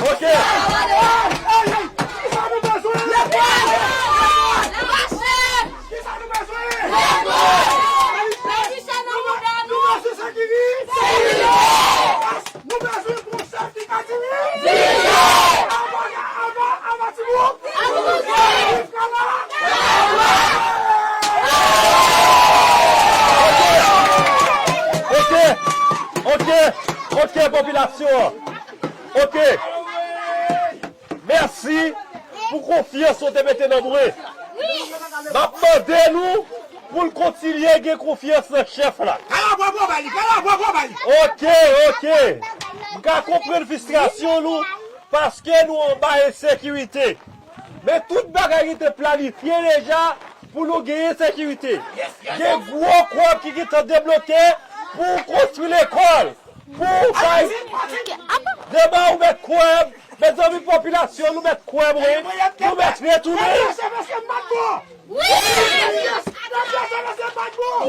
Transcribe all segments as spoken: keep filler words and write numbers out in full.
Ok. Kisa nou bezwen? Lekòl! Mache! Kisa nou bezwen? Lekòl! Mete chèn nan bouda nou! Nou bezwen sekirite! Sekirite! Nou bezwen pou chèf ki ka dirije! Dirije! Ava, ava, ava, timoun! Ava! Viv Kala! Ok, ok, ok, popilasyon an. Ok. Mèsi pou konfyans ou te mete nan mwen. M ap mande nou pou n kontinye gen konfyans nan chèf la. Kala, bwè, bwè, ba li. Kala, bwè, bwè, ba li. Ok, ok. M ka konprann fristrasyon nou paske nou anba ensekirite. Men tout bagay ki te planifye deja pou nou genyen sekirite. Gen gwo kòb ki gentan debloke pou konstwi lekòl. Pou bay deba ou mèt kwè m. Mezanmi, popilasyon, nou mèt kwè m, wi. Nou mèt retounen. Wi!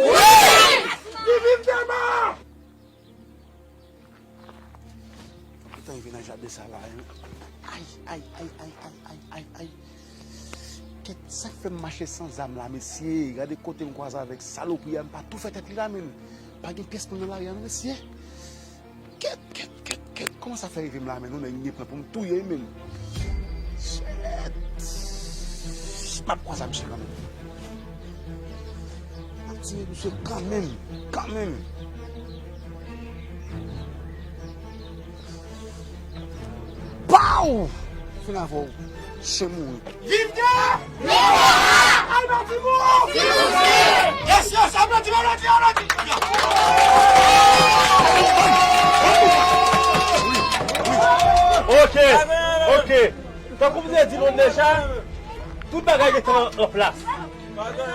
Wi! Li viv deba! Tan rive nan jaden sa la, hein. Ay, ay, ay, ay, ay, ay, ay, ay. Kèt, sa k fè m mache san zam la, mesye? Gade kote m kwaze avèk salopri a, m pa tou fè tèt li la, menm. Pa gen pyès moun nan lari a, non, mesye. Kèt, kèt, kèt, kèt. Kòman sa fè rive m la, menm? Nou nèg gen plan pou m touye, menm. Shit. M ap kwaze ak misye kanmenm. M ap tiye misye kanmenm, kanmenm. Pow! Fin avè w. Chen mouri. Viv de! Viv de! Albert Timour! Yes, yes, Albert Timour, Albert Timour, Albert Timour! Ok, ok. Tankou m te di nou deja, tout bagay gentan an plas.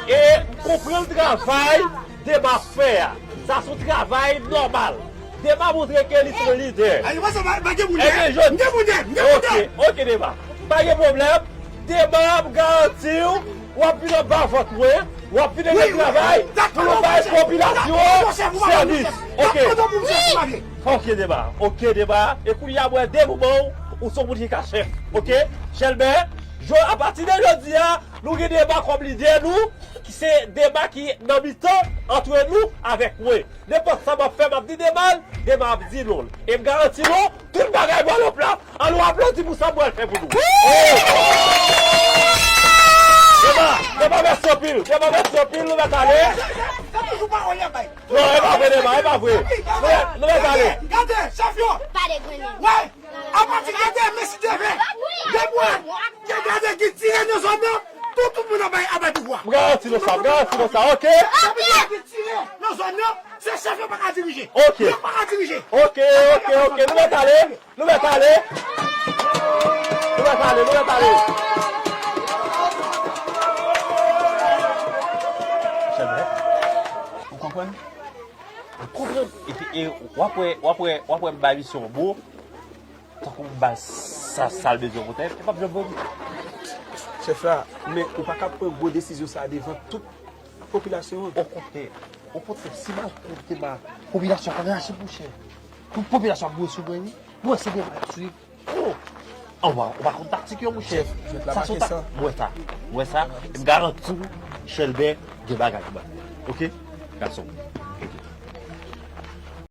E konprann travay Dema ap fè a. Sa se yon travay nòmal. Dema montre ke li se yon lidè. Ebyen, jodi, ok, ok, Dema. Pa gen pwoblèm. Dema, m garanti w, w ap vin anba vant mwen, w ap vin nan travay pou nou bay popilasyon an sèvis. Ok. Ok, Dema. Ok, Dema. E kounye a, mwen, de moman, ou se yon moun ki ka chèf. Ok? Chèlbè, apati de jodi a, nou gen Dema kòm lidè nou, ki se Dema ki nan mitan antre nou avèk mwen. Nenpòt sa m ap fè, m ap di Dema l, Dema ap di non l. E m garanti nou, tout bagay pral an plas. An nou aplodi pou sa m pral fè pou nou. Dema, Dema, mèsi anpil. Dema, mèsi anpil, nou mèt ale. Non, e pa vre, Dema, e pa vre. Nou mèt, nou mèt ale. Gade, chèf yo. Wè, apati de demen si Dye vle. Depi wè, gade ki tire nan zòn nan, tout, tout moun ap bay, ap bay pouvwa. M garanti nou sa, m garanti nou sa, ok? Chèf yo ki tire nan zòn nan, se chèf yo pa ka dirije. Ok. Yo pa ka dirije. Ok, ok, ok, nou mèt ale. Nou mèt ale. Nou mèt ale, nou mèt ale. Chèlbè, ou konprann? Ou konprann? E, e, w ap wè, w ap wè, w ap wè m bay misyon bon, tankou m ba l sa, sa l bezwen poutèt, e p ap janm voye m. Chèf la, men ou pa ka pran gwo desizyon sa a devan tout popilasyon an. Okontrè, okontrè, si m al kote ba popilasyon ap rache, monchè. Pou popilasyon ap bouye sou mwen, wi. Mwen, se de m ap swiv. Oh! Anba, ou pa konn taktik yo, monchè. Sa se yon taktik. Mwen sa. Mwen sa. E m garanti w, Chèlbè, gen bagay pou bay. Ok? Gason.